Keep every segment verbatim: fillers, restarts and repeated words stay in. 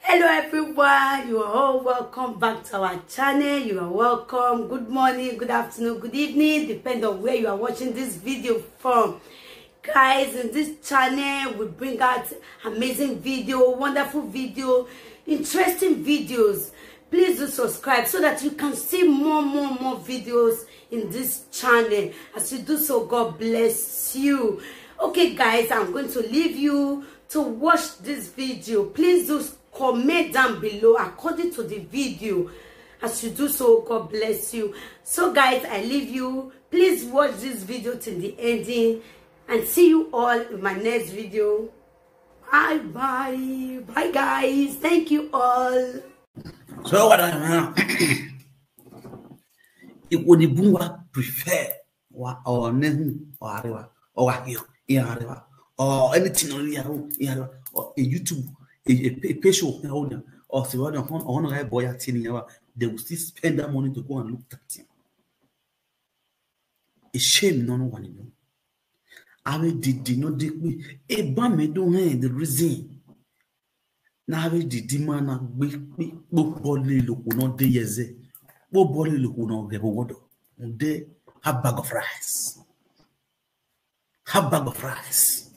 Hello everyone, you are all welcome back to our channel. You are welcome. Good morning, good afternoon, good evening, depend on where you are watching this video from. Guys, in this channel we bring out amazing video, wonderful video, interesting videos. Please do subscribe so that you can see more, more, more videos in this channel. As you do so, God bless you. Okay guys, I'm going to leave you to watch this video. Please do comment down below according to the video. As you do so, God bless you. So guys, I leave you. Please watch this video till the ending, and see you all in my next video. Bye bye. Bye guys. Thank you all. So what I It would be wa prefer wa or nehu or arewa or wa hiyo in arewa or anything on the in arewa or a YouTube, a, a, a patient or the one or one guy boy at in yawa. They will still spend that money to go and look at him. A shame, no, no one. I mean, did did not take me. A bam me do the reason. Na we didi ma na gbe kpo bole lo ko no de yeze. Kpo bole lo ko no ge bo wodo. De half bag of rice. Half bag of rice.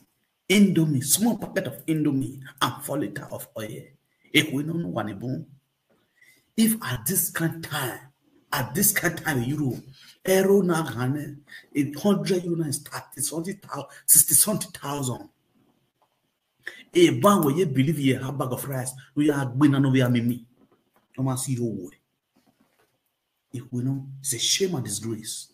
Indomie, small packet of Indomie and four liter of oil. If we don't know one boom. If at this kind time, at this kind time in Europe, euro na hane, a hundred euro na is thirty something thousand, sixty something thousand. A ban where you believe you have bag of rice, we are going on over me. No man see your way. If we know, it's a shame and disgrace.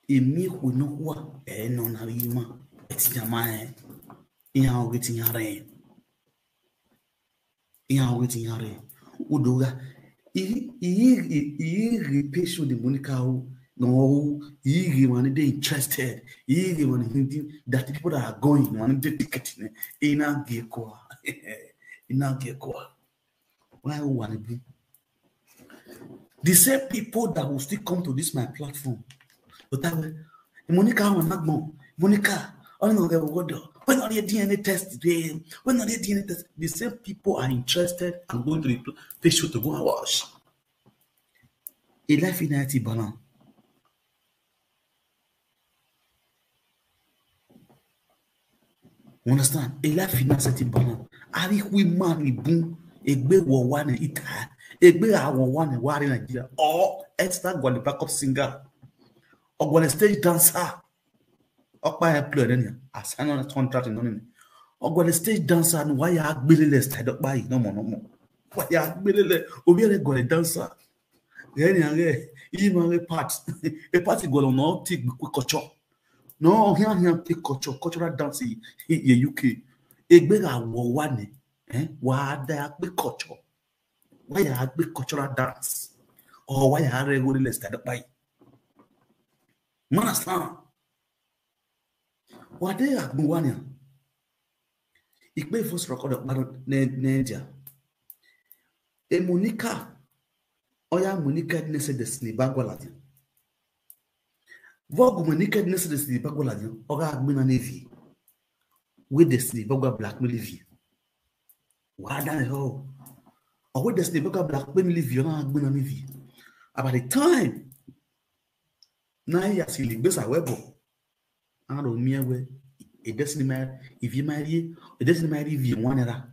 Emi we no wa e no na yima. Eti jama e. Iya o geti yare. Iya o geti yare. Udoga. I i i i patient the Monica o. No, he money they interested. He money that the people that are going money they ticket. Ina gekwa. Ina gekwa. Why you want to be? The same people that will still come to this my platform. But I will, Monica, I'm not more. Monica, I don't know the word. When are the D N A test today? When are the D N A test? The same people are interested and going to the pl- patient to go and wash. A life in I T balance. You understand? A life in I T balance. Ari hui mari bun. Egbe wo wane ita. Egbe a wo wane wari Nigeria. Or extra gwali backup singer. Or gwali stage dancer. Okpa e play then assign on contract no ni. Or gwali stage dancer no why ya gbele le style okpa yi no mo no mo. Why ya gbele le obi e gwali dancer. Then ya re yi ma re part. E part gwali no ti gbe culture. No hia hia ti culture, cultural dance in, in U K. Egbe ga wo wane. Eh? Wa da pe culture. Why ya pe cultural dance? Or why ya re go le style okpa yi? Mana san. Wa de agbon wa ni. Ikpe first record of ne ne dia. E Monica. Oya Monica ne se destiny bagwala dia. Vogu Monica ne se destiny bagwala dia. Oga agbina nevi. We destiny bagwa blackmail vi. Wa da ho. Owe destiny bagwa blackmail vi na agbina nevi. About the time na ya si ligbesa webo. Aro mi ewe. E destiny ma ivi ma ri. E destiny ma ri vi one era.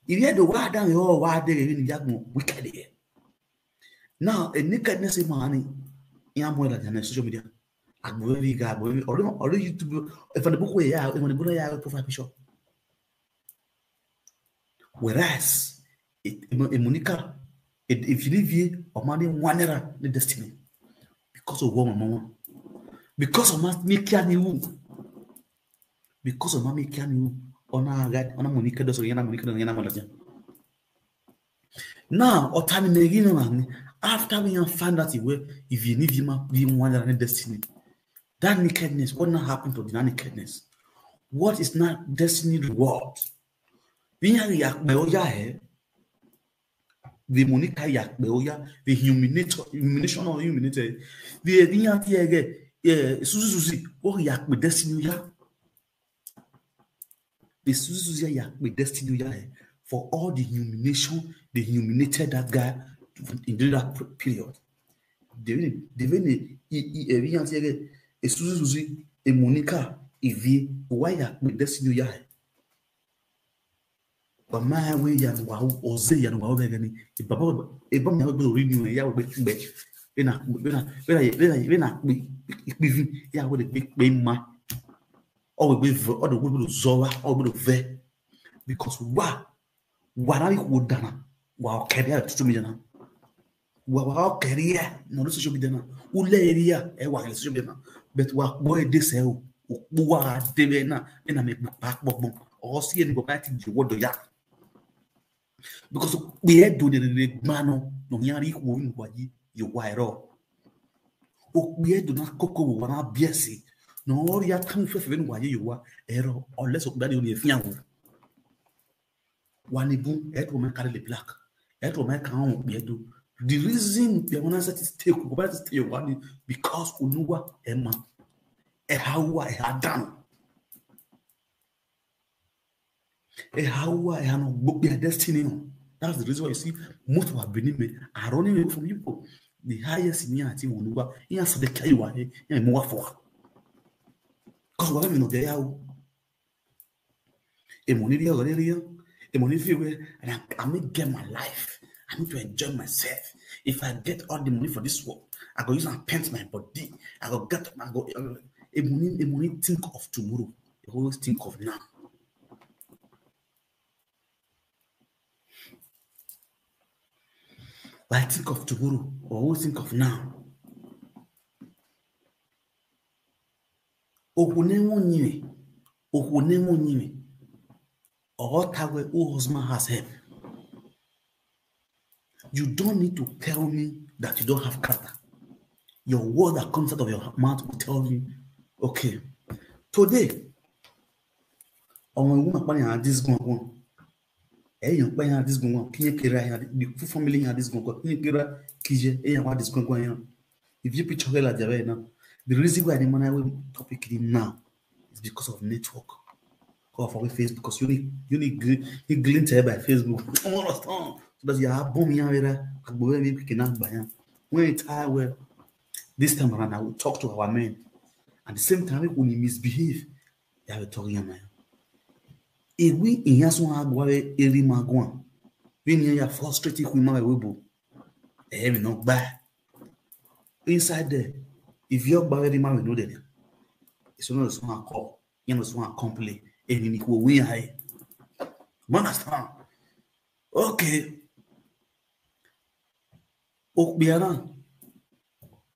Ivi edo wa da ho wa de ni jagun wicked here. Now, a nakedness in money. Ya mo la jana social media. Agbo vi ga agbo vi. Ori ori YouTube. If on the book we ya, if on the book ya profile picture. Whereas, it, it, it Monica, it, if you live here, or money one era the destiny. Because of one mama. Because of my me kiani who. Because of my me kiani who. Ona ga ona Monica does ona Monica does ona Monica. Now, otani me gino na after we have found out where if you need him up, we one era the destiny. That nakedness, what not happened to that nakedness? What is not destiny reward? Bí yàn rí àpẹ ó yá ẹ. Bí Monica rí àpẹ ó yá. Bí humiliation humiliation náà humiliate. Bí ẹbí yàn ti ẹ gẹ ẹ Suzy Suzy ó rí àpẹ destiny ó yá. Esusu Suzi ya kpe destiny ya eh, for all the humiliation they humiliated that guy in during that period. Devene devene i i evi yan ti ege Esusu Suzi, e Monica, evi wa ya kpe destiny ya eh. Ba ma we ya wa oze ya wa be gani. E baba e ba mi ya be ori ni ya we be be. Be na be na be na be na be na pe pe vi ya we be pe ma. O we be vo o do we be zo wa o be ve. Because wa wa na ko dana wa o kere ya tutu mi dana. Wa wa o kere ya no social media na. U le area e wa social media na. But wa boy de se o. Okpu wa de be na be na me pa gbogbo. O si e ni baba ti je wo do ya. Because we e do de de gba no no yan ri ko ni wa yi yo wa ero. Okpu e do na koko wo wa na biesi. No ori atan fe fe ni wa yi yo wa ero. Unless okpu ni e fi an wo. Wani bun e to me carry the black. E to me kan on okpu e do. The reason we want to stay ko ba stay wani because Oluwa e ma. E ha wa e ha dan. E ha wa e ha no gbogbo their destiny no. That's the reason why you see most of our Benin men are running away from you people. The highest in here, I think, Oluwa, he has the carry wa, he mo wa for. Because what I mean, they are a money real, real, a money everywhere, and I, I may get my life. I need to enjoy myself. If I get all the money for this world, I go use and paint my body. I go get, I go, uh, a money, a money think of tomorrow. They always think of now. But I think of tomorrow, or always think of now. Okwu na-enwe onyinye, okwu na-enwe onyinye. Or tagwe who husband has help. You don't need to tell me that you don't have character. Your word that comes out of your mouth will tell you, okay, today, on woman planning this going on. Eh, young plan this going on. Kinye kira ya, the full family ya this going on. Kinye kira kije, eh, ya this going on. If you picture her like that now, the reason why the man I will topic in now is because of network. Or for Facebook, because you need you need gl- you glint here by Facebook. All of time. So that you have boom here, agbo we make na gba yan. When it I well, this time around I will talk to our men. At the same time, when he misbehave, ya we talk yan man. If we in yasun agwa eri magwan, we ni ya frustrate ku ma we bo. Eh, we no gba. Inside there, if you gba eri ma we no there. It's not so call. You know so complain. And ni ko we hai. Understand? Okay. Okpiana.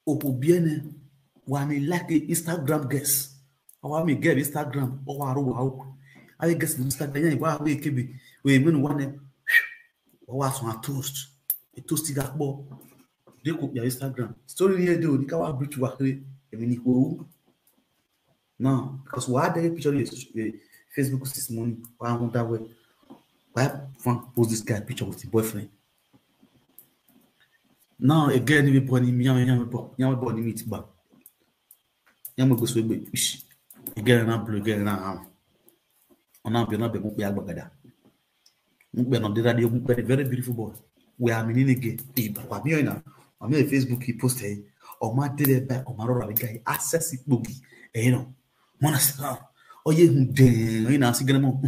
Okpiene. Wani like Instagram guest. Awa mi get Instagram. Awa ro wa o. I get Instagram. Ya wa we kebi. We men wane. Awa so a toast. A toast ga po. De ko ya Instagram. Story here de o ni ka wa breach wa kere. Emi ni ko. Now, because why they picture your, your Facebook this morning? Why I want that way? Why fan post this guy picture with his boyfriend? Now again, we born him, yam yam born, yam born him it back. Yam go so be push. Again na blue, again na am. Ona be na be mo pe agbagada. Mukpe no dey radio, Mukpe dey very beautiful boy. We are meaning again. He wa mi na. I mean Facebook he post eh. O ma dey there by o ma rọra guy access it bogi. Eh, you know. Mona sa. Oye hun den, oye na si gana mo.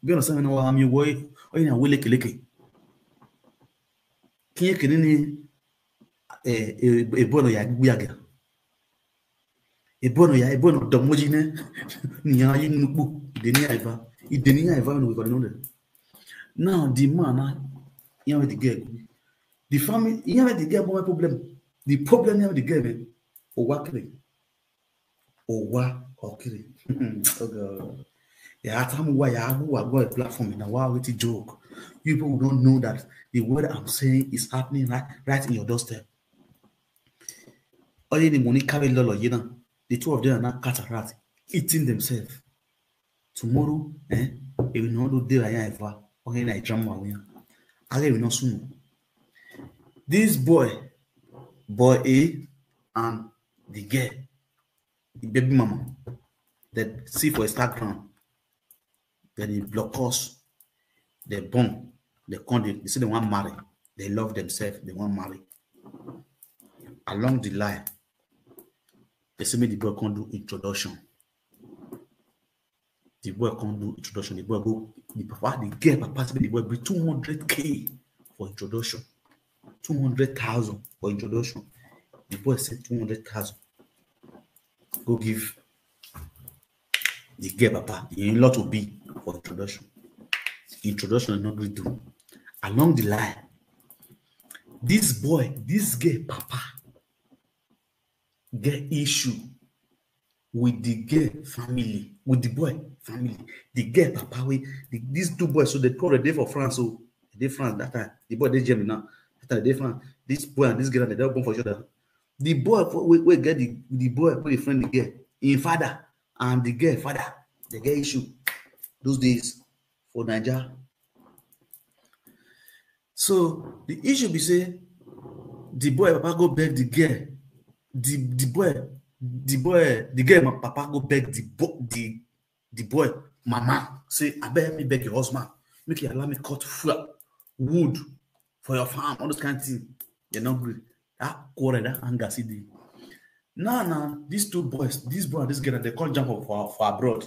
Be no sa na wa mi wo. Oye na wele keleke. Kiye kenene eh e bono ya gbiaga. Ebono ya, ebono domoji ne. Ni ya yi nupu. Ideni ya eva. Ideni ya eva no we know. Now the man na, ya with the girl. The family, ya with the girl, but my problem. The problem ya with the girl, man. Owa kiri. Owa okiri. Oh God. Ya atamu wa ya abu wa go a platform na wa with joke. You people don't know that the word I'm saying is happening right, right in your doorstep. Only the money carry lolo, you know. The two of them are not cat and rat, eating themselves. Tomorrow, eh? If we no do dey like ever, okay, like drama we are. I will not soon. This boy, boy A, and the girl, the baby mama, that see for Instagram. Then they block us. They born. They come. They, they say they want marry. They love themselves. They want marry. Along the line, they say make the boy come do introduction. The boy come do introduction. The boy go, the papa, the girl papa say the boy bring two hundred K for introduction. Two hundred thousand for introduction. The boy said two hundred thousand. Go give the girl papa, the in-law to be, for introduction. Introduction is not going to do. Along the line, this boy, this girl papa get issue with the girl family, with the boy family. The girl papa, wey the, these two boys, so they call the day for France. So they France that time. The boy dey Germany now. That time they France. This boy and this girl, they don born for each other. The boy for, wey, wey get the, the boy wey dey friend the girl, him father and the girl father, they get issue those days for Naija. So the issue be say the boy papa go beg the girl, the the boy, the boy, the girl ma-, papa go beg the bo-, the the boy mama say, "Abeg, me beg your husband, make he allow me cut fuel, wood for your farm," all those kind of thing. They no gree. That quarrel, that anger, see the now, now these two boys, this boy and this girl, they come jump up for, for abroad.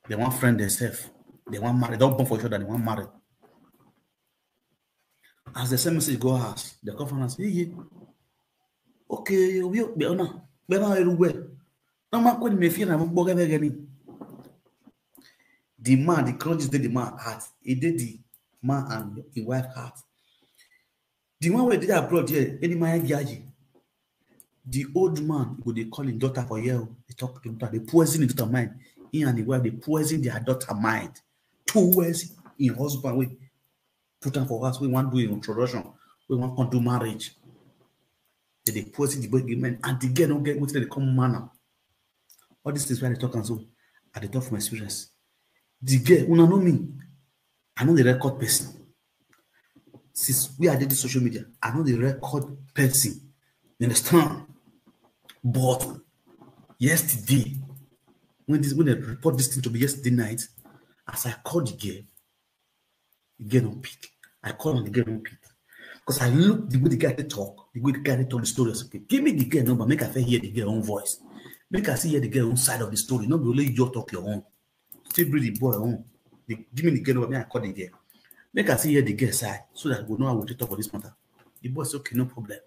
They want friend themselves. They want marry. They don't born for each other. They want marry. As they send message go house, they come from house. Hey, okay, we be on, be on everywhere. No man, when me feel I'm going to get any. The man, the grudges dey the man heart. He did the man and his wife heart. The one wey dey abroad here, any man yaji. The old man go dey call him daughter for here. They talk to daughter. They poison the daughter mind. He and the wife, they poison their daughter mind towards him husband. We put am for house. We want do introduction. We want to do marriage. They, they poison the boy mind, and the girl don't get what they come man now. All these things when they talk and so, I dey talk from experience. The girl, una know me. I know the record person. Since we are doing social media, I know the record person. You understand? But yesterday, when this, when they report this thing to me yesterday night, as I called the girl, the girl don't pick. I call and the girl don't pick. Because I look the way the guy dey talk, the way the guy dey tell the story. I say, "Okay, give me the girl number, make I fit hear the girl own voice. Make I see hear the girl own side of the story. Not be only your talk your own. Still bring the boy own. They give me the girl number, make I call the girl. Make I see hear the girl side so that we know how we take talk for this matter." The boy say, "Okay, no problem.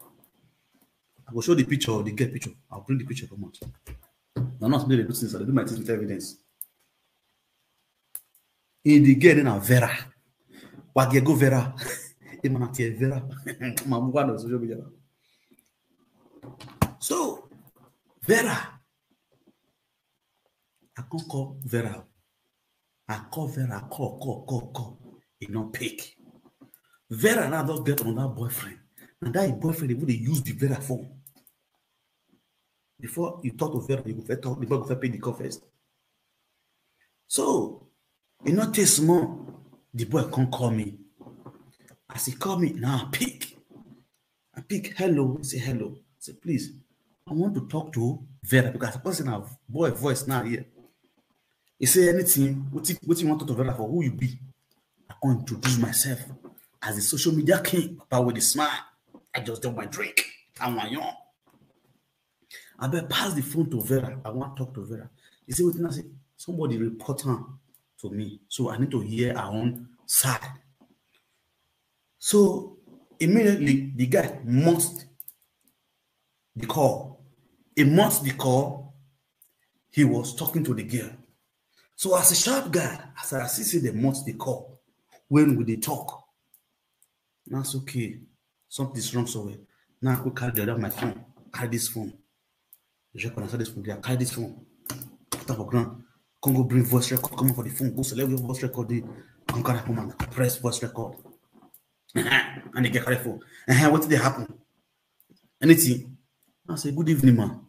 I go show the picture, the girl picture. I'll bring the picture come out." Now, not today they do things, I dey do my things with evidence. In the girl na Vera. Wage go Vera. Imana tie Vera. Mamu wa no social media. So, Vera. I can't call Vera. I call Vera, call, call, call, call. He no pick. Vera now don get another boyfriend. And that boyfriend, even they use the Vera phone. Before you talk to Vera, you go first talk, the boy go first pay the call first. So, you know, this small, the boy can't call me. As he call me, now I pick. I pick, "Hello." He say, "Hello." I say, "Please, I want to talk to Vera," because I person have boy voice now here. He say, "Anything, what you, what you want to talk to Vera for? Who you be?" I can introduce myself as a social media king. Papa with a smile. I just do my drink. I'm young. I better pass the phone to Vera. I want to talk to Vera. He say, "What I say?" "Somebody report her to me. So I need to hear her own side." So immediately the guy muts the call. He muts the call. He was talking to the girl. So as a sharp guy, as I see say they must the call when we dey talk. That's okay. Something's wrong somewhere. Now I go carry the other my phone. Carry this phone. Record, I saw this phone. I carry this phone. Put up for ground. Come go bring voice record. Come up for the phone. Go select your voice record. Dey come carry come and press voice record. And they get carry phone. Uh-huh, what did they happen? Anything? I say, "Good evening, ma."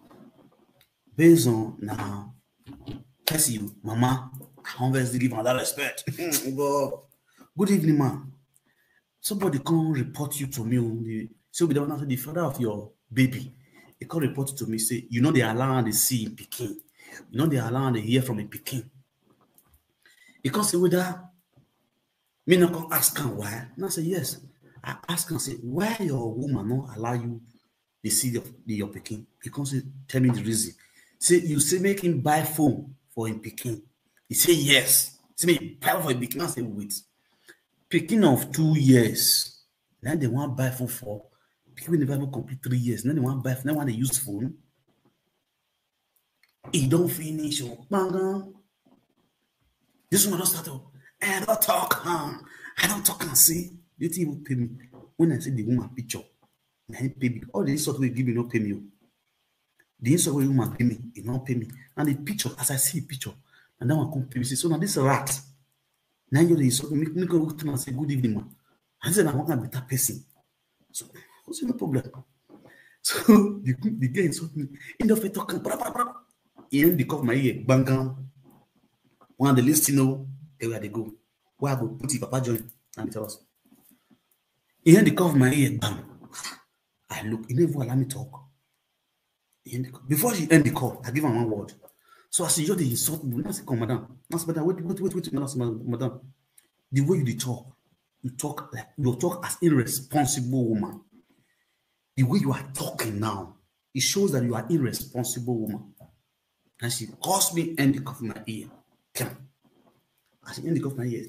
Based on now, test you, mama, I always give another respect. God. "Good evening, ma. Somebody come report you to me. Only so be the one, the father of your baby. He come report to me, say, you know, they allow the see in Peking. You know, they allow the hear from a Peking." He come say whether me no come ask am why. And I say yes. I ask am say why your woman no allow you dey see your, the, your pikin. He come say tell me the reason. Say you say make him buy phone for him pikin. He say yes. Say make him buy for him pikin. I say wait. Pikin of two years. Now they want buy phone for pikin wey never even complete three years. Now they want buy. Now want to use phone. E don finish o, kpangan. This one don start o. I don talk am. I don talk am say wetin even pay me when I see the woman picture. Na him pay me. All the insult wey you give me no pay me o. The insult wey woman give me, e no pay me. And the picture, as I see the picture, na that one come pay me. Say so na this rat. Na you dey insult me. Me go look to am say good evening ma. I say na one kind better person. So I say no problem. So the the girl insult me. He no fit talk am. Bra, bra, bra. He end the cuff my ear, bang am. One dey listen o, everywhere I dey go. Where I go put him papa join and tell us. He end the cuff my ear, bam. I look, he never allow me talk. He end the call. Before she end the call, I give am one word. So as he just dey insult me, I say, come, madam. I say, madam, wait, wait, wait, wait, madam, madam. The way you dey talk, you talk like you talk as irresponsible woman. The way you are talking now, it shows that you are irresponsible woman. And she caused me end the cuff in my ear. Come. As she end the cuff in my ear,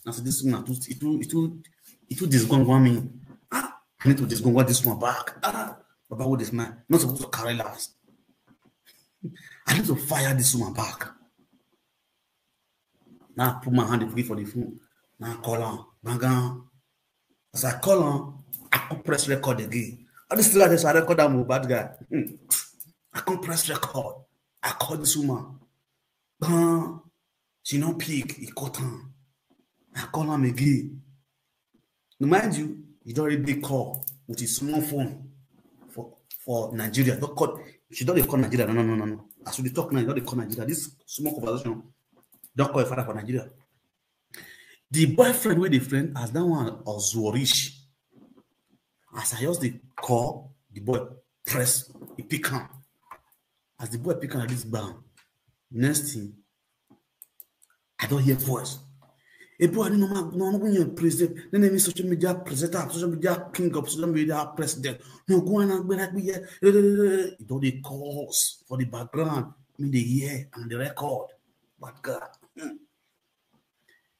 I said, this woman too, it too, it too, it too disgongwa me. Ah, I need to disgongwa this one back. Ah, Baba, what is man? Not supposed to carry last. I need to fire this woman back. Now I put my hand for the phone. Now I call her. Bang am. As I call am, I come press record again. All this thing I just record am o, bad guy. Hmm. I come press record. I call this woman. Bang. She no pick. He cut am. I call am again. Now, mind you, he don already dey call with his small phone for for Nigeria. Don call. She don dey call Nigeria. No, no, no, no, no. As we dey talk now, he don dey call Nigeria. This small conversation don call her father for Nigeria. The boyfriend wey dey friend as that one Ozurish. As I just dey call, the boy press, he pick am. As the boy pick am like this, bam. Next thing, I don hear voice. Hey boy, no man, no no when you're president, no name social media presenter, social media king of social media president. No go on and be like me here. He don dey call us for the background. Me dey hear and the record. But God. Hmm.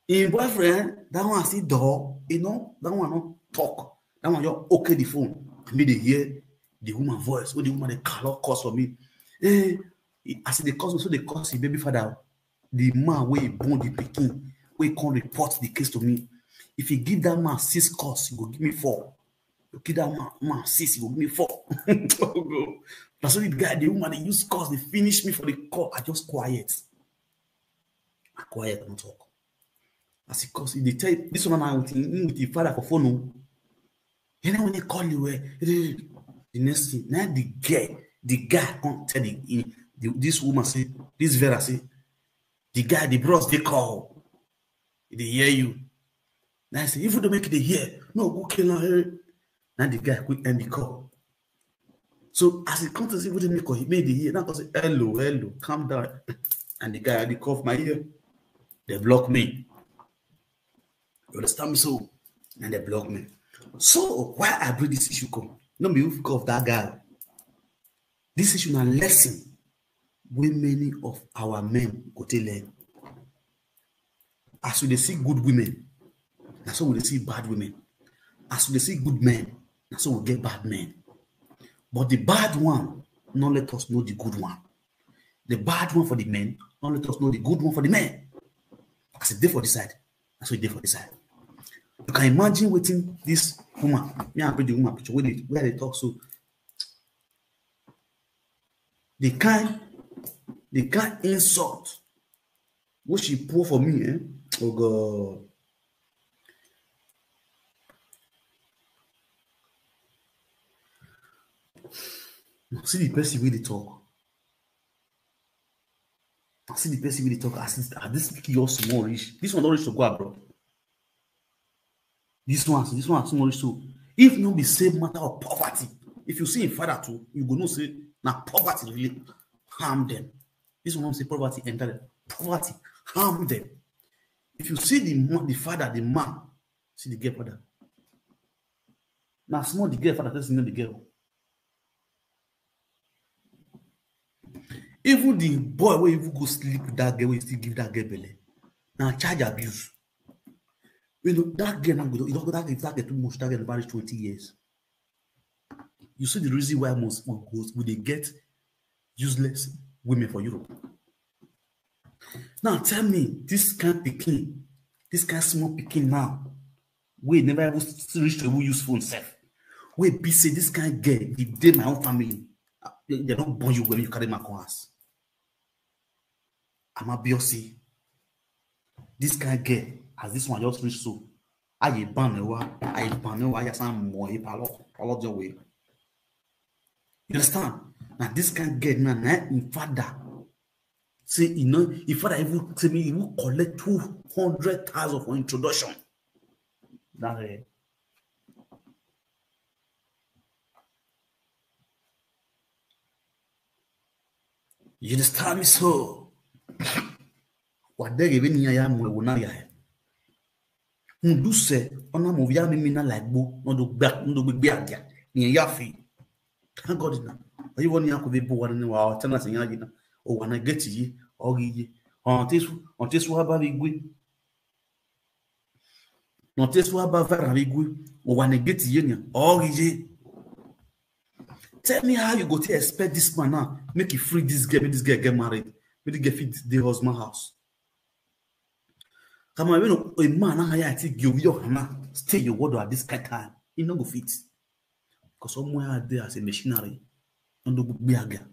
Him boyfriend, that one still door, you know, that one no talk. That one just okay the phone. I mean, they hear the woman voice. When the woman dey call, cause for me. Eh, he- as they cause me, so they cause his baby father. The man wey born the pikin, wey come report the case to me. If he give that man six calls, he go give me four. You give that man, man six, he go give me four. Oh, God. That's why the guy, the woman, they use calls, they finish me for the call. I just quiet. I quiet, I don't talk. As he calls, he dey tell this woman now with him, with him father for phone. Oh. You know when they call you, eh, the next thing, now the guy, the guy come tell the, the this woman say, this Vera say, the guy, the bros they call, they hear you. Now I say, even to make it hear, no, go kill her. Eh. Now the guy quick end the call. So as he come to see what he make, he made the hear. Now I say, hello, hello, calm down. And the guy, they cough my ear. They block me. You understand me? So, and they block me. So why I bring this issue come? No be who of that guy. This issue na lesson wey many of our men go take learn. As we dey see good women, na so we dey see bad women. As we dey see good men, na so we get bad men. But the bad one no let us know the good one. The bad one for the men no let us know the good one for the men. As e dey for this side, na so e dey for this side. You can imagine wetin this woman, me and bring the woman picture wey dey wey I dey talk so. The kind the kind insult wey she pour for me, eh? Oh God. See the person wey dey talk. I see the person wey dey talk as this as this pikin just small reach. This one don reach to go abroad. This one, this one too much. So if no be say matter of poverty, if you see him father too, you go know say na poverty really harm them. This one say poverty enter them. Poverty harm them. If you see the man, the father, the man, see the girl father. Now small the girl father, tell you the girl. Even the boy wey even go sleep with that girl, wey still give that girl belle, na child abuse. You know, that girl now go, you know, that, if that girl too much, that girl never reach twenty years. You see the reason why most we go, we dey get useless women for Europe. Now tell me, this kind pikin, this kind small pikin now, wey never even reach to even use phone sef, wey be say this kind girl, e dey my own family, ah, they, they don born you when you carry my come house. Amabiosi, this kind girl, as this one just reach so, aye ban me wa, aye ban me wa, ya san mo e palo, palo jo we. You understand? Now this kind girl now, na im father say, you know, im father even say me, he will collect two hundred thousand for introduction. That, eh, you understand me so? Wa de ge ni ya mo e wo na ya. Ndu se, ona mo via mi mi na like bo, no do gba, no do gbe adia. Ni ya fi. Thank God na. Oyi wo ni ya ko be bo wa ni wa, tana se ya gi na. O wa na get yi, o gi yi. On tesu, on tesu ha ba bi gwe. On tesu ha ba va ra bi gwe. O wa na get yi ni. O gi yi. Tell me how you go to expect this man now, make you free this girl, make this girl get married, make the girl fit the husband house. Come on, you know, a man now, I think you, your hana, stay your word at this kind time. He no go fit. Because somewhere out there as a missionary, no do be a girl.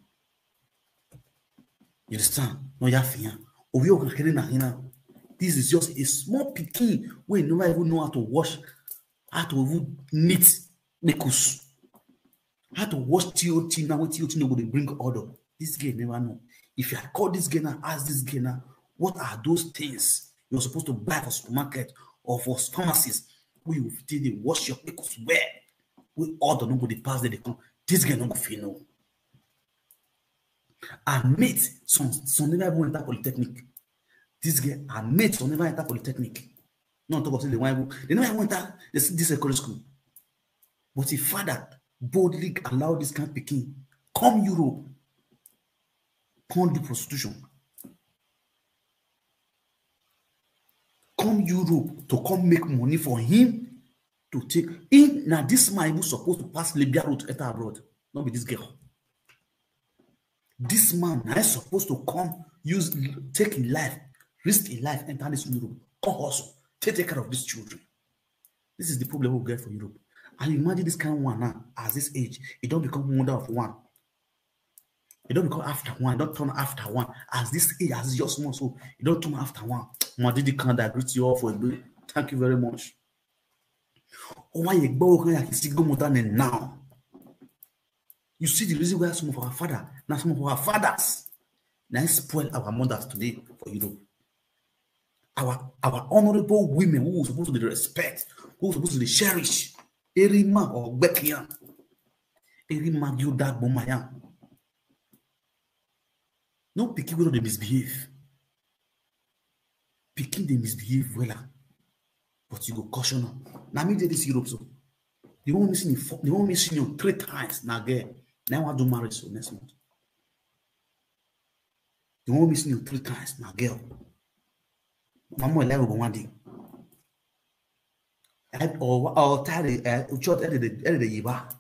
You understand? No, ya fiya. Obi o kakere na hina. This is just a small pikin wey never even know how to wash, how to even knit kpekus, how to wash T O T now, wey T O T no go dey bring order. This girl never know. If I call this girl now, ask this girl now, what are those things you're supposed to buy for supermarket or for pharmacies wey you fit dey wash your kpekus well, wey order no go dey pass there dey come? This girl no go fit know. Her mate, some, some never even enter polytechnic. This girl, her mate, some never enter polytechnic. No talk of say they wan even, they never even enter this, this secondary school. But his father boldly allow this kind pikin come Europe, come do prostitution, come Europe to come make money for him to take. Him, na this man even supposed to pass Libya route enter abroad, no be this girl. This man na supposed to come use, take his life, risk his life, enter this Europe, come hustle, take, take care of these children. This is the problem we get for Europe. And you imagine this kind of one now, at this age, he don't become mother of one. He don't become after one, he don't turn after one. As this age, as your small, so he don't turn after one. Madidi Kanda greet you all for a bit. Thank you very much. Oh, why you go, you see go more than now. You see the reason why some of our father, now some of our fathers, now spoil our mothers today for Europe. Our, our honorable women who we supposed to dey respect, who we supposed to dey cherish. Erima or Bekian. Erima Gilda Bomaya. No pikin wey no dey misbehave. Pikin dey misbehave wella, but you go caution am. Na me dey this Europe so. They wan miss me four, they wan miss me three times na girl. Na I wan do marriage so next month. They wan miss me three times na girl. Mama eleven go one day. Eh, or, or tare, eh, uchot, eh, the, eh, the yiba.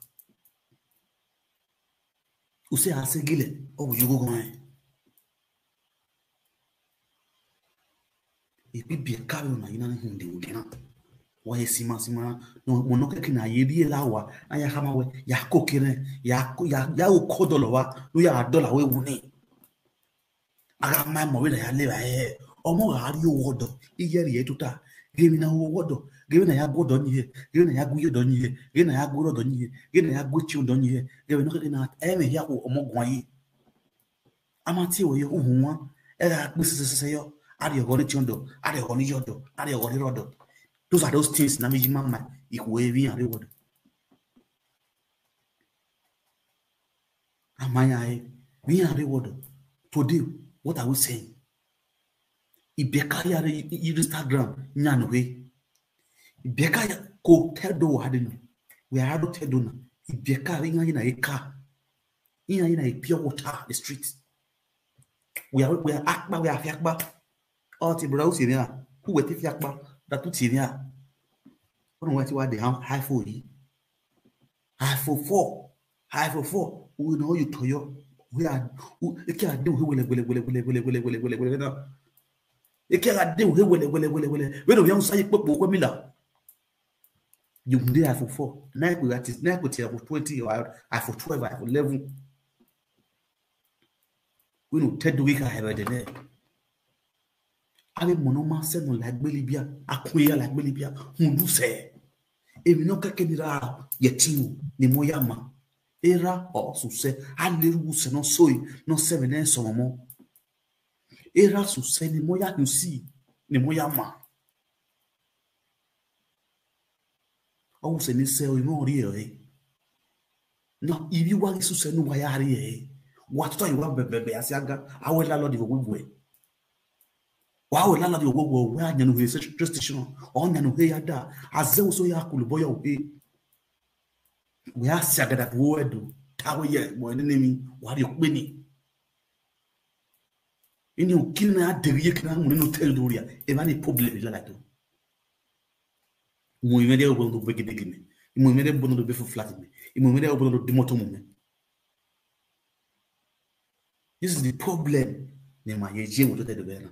Use asegile, oh, you go go, eh. If we be a carry on, you know, who they will get up. Why you see, ma, see, ma, no, mo no keke na ye die lawa, na ya kama we, ya kokere, ya ko, ya, ya o kodo lowa, no ya dollar we wuni. Aga mai mo we na ya le wa, eh. Omo ga ri owo do, iye ri e tuta. Gemi na owo do, gemi na ya go do ni he, gemi na ya gu yo do ni he, gemi na ya gu ro do ni he, gemi na ya gu chi do ni he, gemi no keke na, eh, me ya ko omo gwan yi. Amati wo yo uhunwa, era kpisi sese yo, ari ogo ni chi do, ari ogo ni yo do, ari ogo ni ro do. Those are those things na mi ji mama, iku evi ari wo do. Amaya e, we are reward. Today, what are we saying? Ibiaka ya re Instagram nyanu he. Ibiaka ya ko tedo wa de no. We are do tedo na. Ibiaka re nya na eka. Nya na pure water the street. We are we are akpa we are fiakpa. Oh, ti brother Usinia. Who were ti fiakpa? That Usinia. Ono wati wa de high for yi. High for four. High for four. We know you toyo. We are eke ade we wele wele wele wele wele wele wele wele wele na. Eke ade we wele wele wele wele. We no yan sa yi popo ko mi la. You dey high for four. Na ko that is na ko ti high for twenty or high for twelve, high for eleven. We no tedo we ka hebe de ne. Abe mono ma se no la gbeli bia, akun ya la gbeli bia, hundu se. Emi no keke ni ra yetimu ni mo ya ma. Era o su se, a le ru se no soi, no se me ne so mo. Era su se ni mo ya you see, ni mo ya ma. Owu se ni se o imo ri e. Na ibi wa su se nu wa ya ri e. Wa to yi wa bebebe asiaga. Awe la lord wo gwe. Wa we la lord wo gwe. We anya nu he se train station. O nya nu he ya da. Aze wo so ya kulu boyo he. We asiaga da wo edu. Tawe ye mo ni mi. Wa ri o pe ni. Ini o kina ya deri ye kina mo ni no tell doria. E ba ni problem la la to. Mo ime de obodo do bege bege me. Mo ime de obodo do be fu flat me. Mo ime de obodo do dimoto mo me. This is the problem. Ne ma ye je mo to te de be na.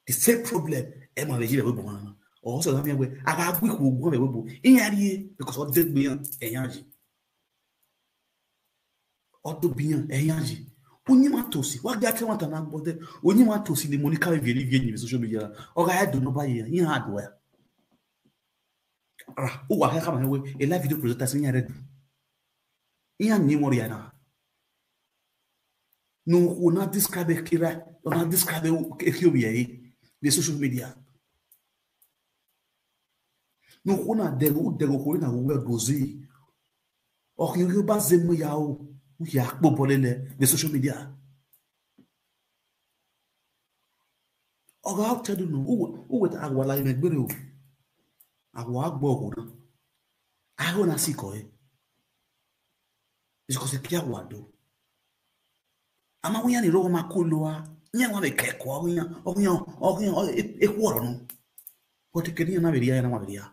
The same problem. E ma ye je be bo na. O so na mi we. Aga gbi ku ogun be bo. Iyan ri e because o de gbe yan. E yan ji. Odo biyan. E yan ji. Onye ma tosi. Wa ga ke wa ta na gbode. Onye ma tosi ni mo ni ka be very very ni social media. O ga ya do no ba ye. Yan adu ya. Ah, o wa he kama he we. E live video presenter sin ya redu. Iya ni mo ri ana. No, o na describe e kira. O na describe e kira bi e. The social media. No, o na de o de ko na we dozi. O ki yo ba ze mo ya o. U ya po bolele the social media. Oga, I'll tell you no. Who who with agwala in egbere o? Agwa agbo ogo na. Aho na si ko e. It's 'cause e kia wa do. Ama wi ya ni ro ma ko lo a. Nya wa me ke ko wi ya. O wi ya. O wi ya. E ko ro no. But ke ni na be ri ya na wa be ri ya.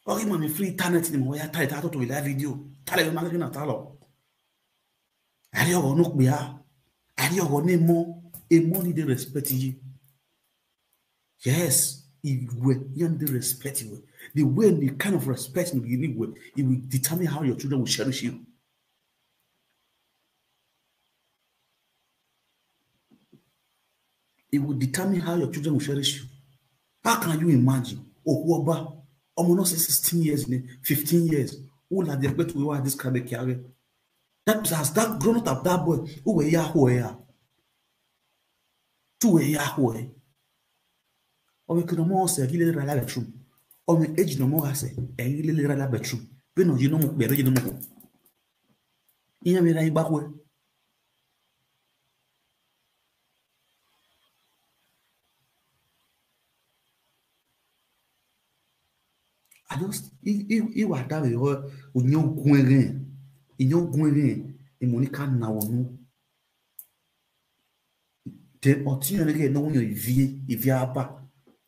Ogi mami free internet ni mo ya tale ta to to live video. Tale be magari na talo. Ari ogo no pe a. Ari ogo ni mo. E mo ni dey respect you. Yes, if we you dey respect you. The way the kind of respect you give, it will determine how your children will cherish you. It will determine how your children will cherish you. How can you imagine? Okuoba, almost sixteen years, fifteen years. Who like the expect to this kind of career? That has that grown up that boy. Who were ya who ya? Two were ya who? Or we could almost say, "Gile rala betrum." Or we age no more say, "Gile rala betrum." We no, you know, we no more. Iya me ra igba kwe. I just, I, I, I wa da we ho, unyo gwengen. Inyo gwengen. Imonika na onu. Then otiyo nege no unyo ivie, ivie aba.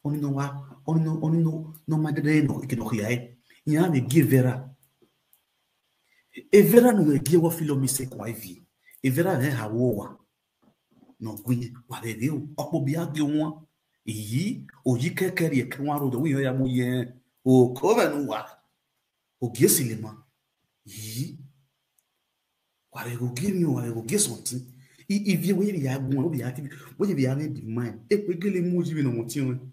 Oni no wa, oni no, oni no, no madede no, ike no kiyae. Iya me give Vera. Evera no we gi wo filo mi se kwa ivi. Evera he ha wo wa. No gwi wa be bi o. Opo bi a gi won. Iyi, oyi keke ri e ke wa ro do wi ya mo ye. O ko be nu wa. O gi e silima. Iyi. Wa be go gi mi o, wa be go gi e something. I, ivie we bi ya gun, o bi ya ti, we bi ya me di mind. E pe gele mu ji mi no mo ti won.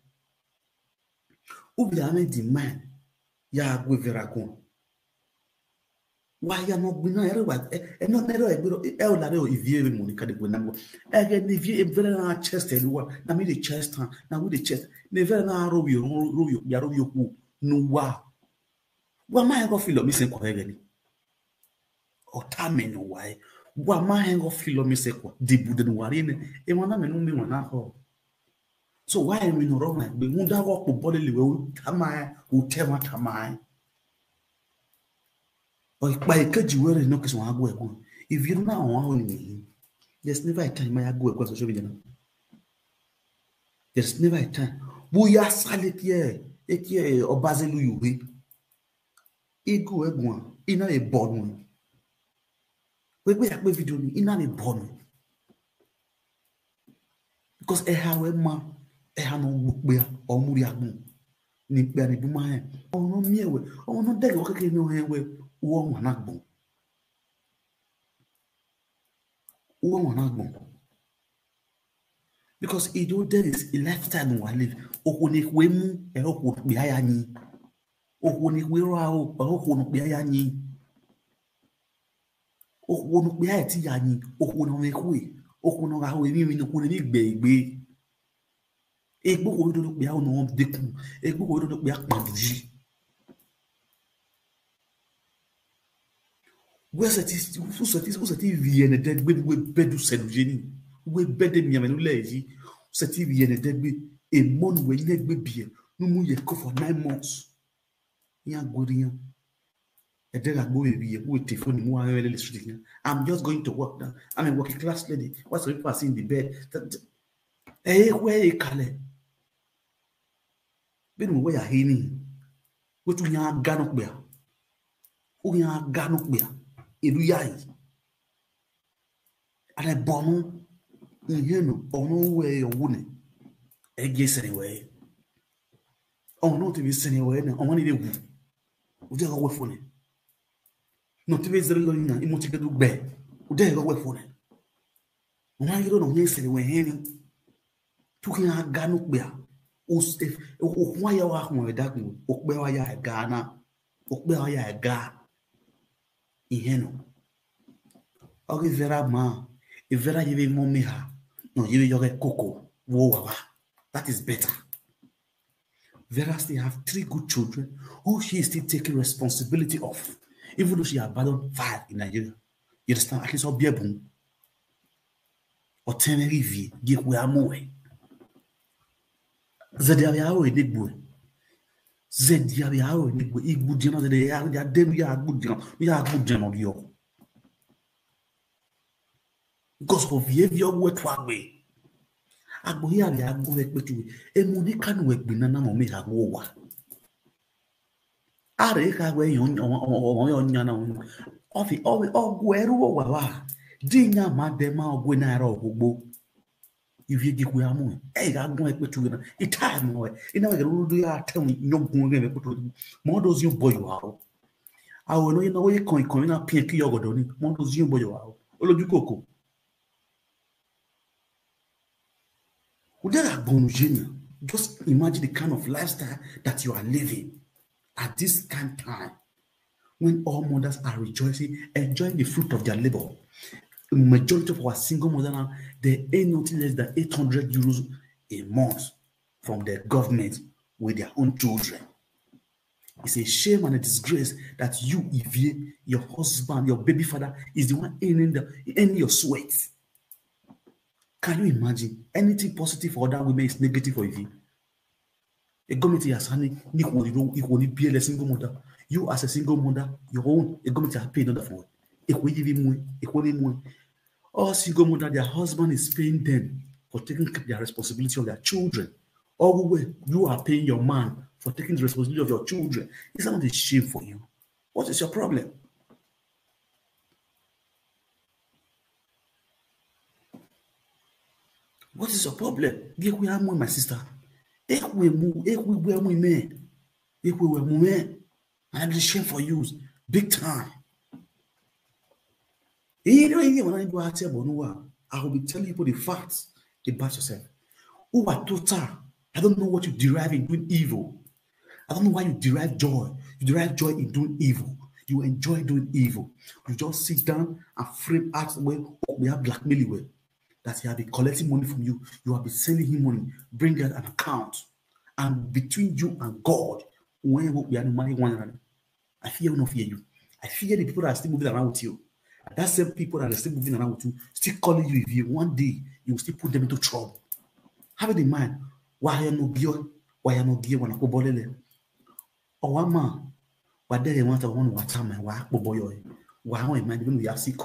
Ubi ame di man ya gwe Vera gun. Wa ya no gbina ere wa e no nero e gbero e o la re o ivie re mo ni ka de gwe na mo. E ge ni ivie e Vera na chest e wa na mi de chest ha na we de chest. Ni Vera na ro wi ro wi ya ro wi ku no wa. Wa ma e go filo mi se ko e ge ni. Ota me no wa e. Wa ma hengo filo mi se kwa. Dibu den wari ne. E wana me no mi wana ho. So why mi no ro na gbe? Unda wo po bole le we u tama, u tema tama. Oi, pa ikeji were no kesi wa go ego. If you na wa o ni. There's never a time I go ego social media. There's never a time. Bu ya sale tie, e tie obazelu yuwe. Igu egun, ina e bonu. We gbe ya pe video ni, ina e bonu. Because e ha we ma, e ha no gbe ya, o mu ri agbon. Ni pe ni bu ma e. O no mi e we, o no de yo keke ni o e we, wo mo na gbon. Wo mo na gbon. Because e do there is a lifestyle no wa live. Okwo ni kwe mu, e okwo pe aya ni. Okwo ni kwe ro a o, e okwo no pe aya ni. Okwo no pe aya ti ya ni, okwo no me kwe. Okwo no ga we mi mi no kwo ni gbe gbe. Egbo ko do pe a no de kun. Egbo ko do pe a pa buji. We se ti, u se ti, u se ti vi ene de gbe we bedu senu jeni. We bede mi amenu le ji. U se ti vi ene de gbe. E mo nu we ne gbe bi e. Nu mu ye ko for nine months. Ya gori ya. E de ga gbo e bi e. We te phone mu a le street ya. I'm just going to work now. I'm a working class lady. What's the people I see in the bed? That, that, eh, where e kale? Benu we ya hini. We tu ya gano pe a. U ya gano pe a. Elu ya yi. Ana bonu. Ihe no, ono we yo wune. Ege sere we. Ono te bi sere we na, ono ni de wu. U de go we fone. No te be zere lo na, imo ti ke du gbe. U de go we fone. Wọ́n á yọ̀rọ̀ náà ní ìṣẹ̀lẹ̀ wẹ̀ hẹ́n ni. Tó kí n á gánú pé à. Òkun ayé wa kùn ẹ̀ dákun. Òpẹ́ wa ya ẹ̀ gánà. Òpẹ́ wa ya ẹ̀ gá. Ìhẹ́n nù. Ọ̀rẹ́ Vera máa. Ìvera yẹ bẹ mọ́ mi hà. Nà yẹ bẹ yọ̀rẹ́ kókó. Wo wà wá. That is better. Vera still have three good children who she is still taking responsibility of, even though she abandoned five in Nigeria. You understand? At least Obiebun. Or Tenerife, Gikwe Amoe. Zediabe Aoe Negboe. Zediabe Aoe Negboe. Igbudiana Zediabe Aoe Negboe. Because of behavior, what one way. Agbo here be agbo we petu. E mo ni kanu we gbe na na mo me agbo wa. Are ka we yon on on yon na on. Ofi ofi ogu eru wa wa. Di nya ma de ma ogu na ro gbogbo. If you give we amu. E ga gun e petu na. Ita mo we. Ina we ru du ya te nyogun we petu. Mo do zin boy wa o. Awo no ina we kon kon na pin ki yogodo ni. Mo do zin boy wa o. Olójú kòkó. Udara Gonu Junior, just imagine the kind of lifestyle that you are living at this kind time when all mothers are rejoicing, enjoying the fruit of their labor. The majority of our single mothers now, they earn nothing less than eight hundred euros a month from the government with their own children. It's a shame and a disgrace that you, Ivie, your husband, your baby father is the one earning the earning your sweat. Can you imagine? Anything positive for other women is negative for Ivie. A government has honey, equally, equally be a single mother. You as a single mother, your own, a government has paid another for it. Equally, equally more. All single mother, their husband is paying them for taking their responsibility of their children. All the way, you are paying your man for taking the responsibility of your children. Is that not a shame for you? What is your problem? What is your problem? Give we my sister. Ekwe mu, ekwe we mu me. Ekwe we mu me. And I'm ashamed for you. Big time. You know, you know, when I go out here, but no, I will be telling people the facts about yourself. Who are total? I don't know what you derive in doing evil. I don't know why you derive joy. You derive joy in doing evil. You enjoy doing evil. You just sit down and frame out where we have blackmail you with. That he have been collecting money from you. You have been sending him money. Bring out an account. And between you and God, when we are the money one another, I fear not fear you. I fear the people that are still moving around with you. That same people that are still moving around with you, still calling you if you one day, you will still put them into trouble. Have it in mind. Why you no gear? Why you no gear when I go bolele? Oh, one man. Why they want to want to watch my why boy? Why on mind when we are sick?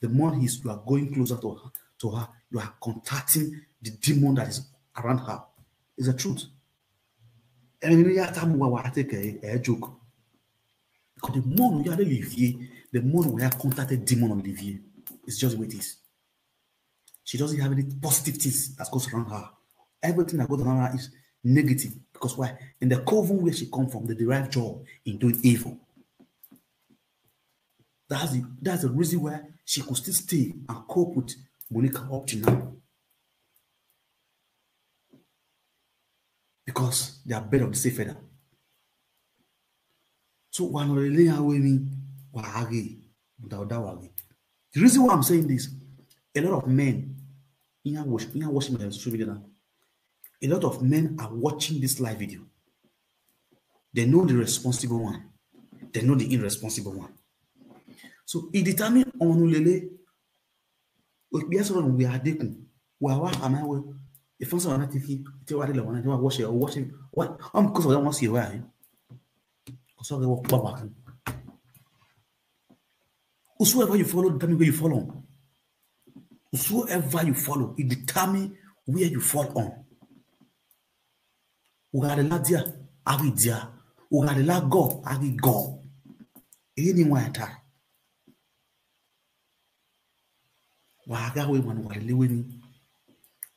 The more he's you are going closer to her, to her, you are contacting the demon that is around her. It's the truth. And you have to move what I take a, a joke. Because the more we are living, the more we are contacted demon on Olivier. It's just the way it is. She doesn't have any positive things that goes around her. Everything that goes around her is negative. Because why? In the coven where she come from, they derive joy in doing evil. That's the that's the reason why she could still stay and cope with Monica up to now. Because they are bird of the same feather. So one of the layer we mean wahage, without that wahage. The reason why I'm saying this, a lot of men, in watch, in watching my social media now, a lot of men are watching this live video. They know the responsible one. They know the irresponsible one. So it determines on lele. We are so we are deacon. Wa wa am I well? If I'm so T V, tell what they want to watch it or watch it. What? I'm because I want to see why. Because I walk back. Whosoever you follow, determine where you follow. Whosoever you follow, it determine where you fall on. Ugarela dia, ari dia. Ugarela go, ari go. Ini wa ta. Waga we man wa lewe ni.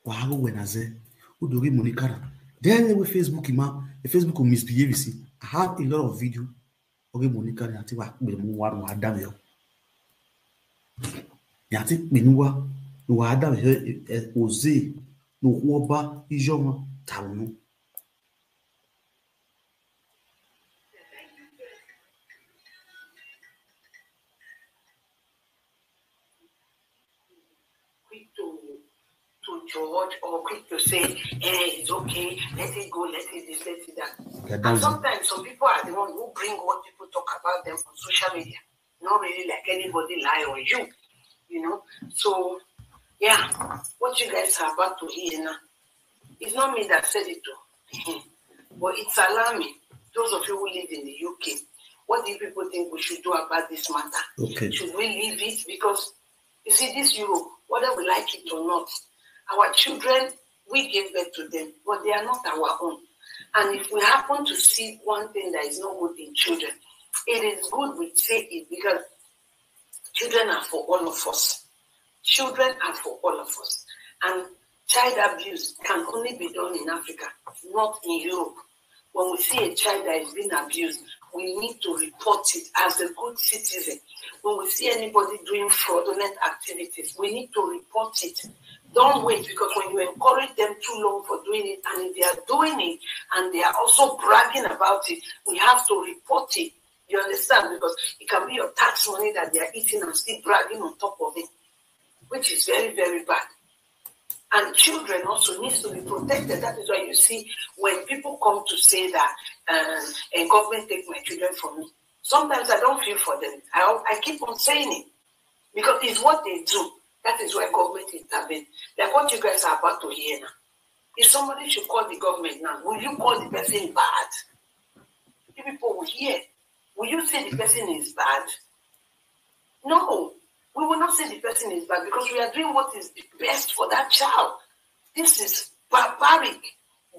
Waga we na ze. Udori Monica na. Then we Facebook ma, the Facebook misbehave, you see. I have a lot of video. Okay, Monica ni ati wa pe mo wa wa da yo. Ni ati pe ni wa wa da yo, e, oze no wo ba ijo mo ta wonu. Quick to to judge or quick to say, eh, it's okay, let it go, let it this, let it that. And sometimes some people are the one who bring what people talk about them on social media. Not really like anybody lie on you, you know. So, yeah, what you guys are about to hear now, it's not me that said it though. But it's alarming. Those of you who live in the U K, what do you people think we should do about this matter? Okay. Should we leave it? Because you see, this Europe, whether we like it or not, our children, we gave birth to them, but they are not our own. And if we happen to see one thing that is not good in children, it is good we say it, because children are for all of us. Children are for all of us. And child abuse can only be done in Africa, not in Europe. When we see a child that is being abused, we need to report it as a good citizen. When we see anybody doing fraudulent activities, we need to report it. Don't wait, because when you encourage them too long for doing it, and if they are doing it and they are also bragging about it, we have to report it. You understand? Because it can be your tax money that they are eating and still bragging on top of it, which is very, very bad. And children also needs to be protected. That is why you see when people come to say that, um, "And government take my children from me," sometimes I don't feel for them. I, I keep on saying it because it's what they do. That is why government intervene. Like what you guys are about to hear now. If somebody should call the government now, will you call the person bad? You people will hear. Will you say the person is bad? No, we will not say the person is bad because we are doing what is best for that child. This is barbaric.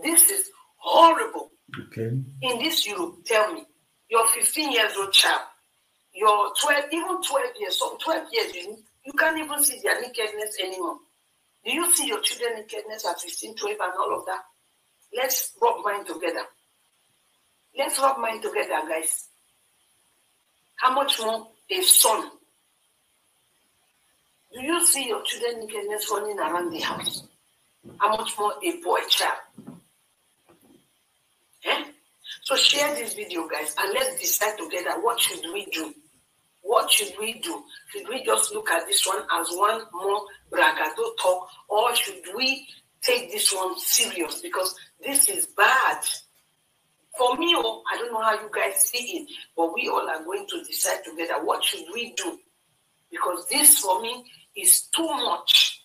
This is horrible. Okay. In this Europe, tell me, your fifteen years old child, your twelve, even twelve years, some twelve years, you, you can't even see their nakedness anymore. Do you see your children nakedness at fifteen, twelve, and all of that? Let's rub mind together. Let's rub mind together, guys. How much more a son? Do you see your children nakedness running around the house? How much more a boy child? Eh? So share this video, guys, and let's decide together, what should we do? What should we do? Should we just look at this one as one more bragado talk, or should we take this one serious? Because this is bad. For me, oh, I don't know how you guys see it, but we all are going to decide together. What should we do? Because this for me is too much.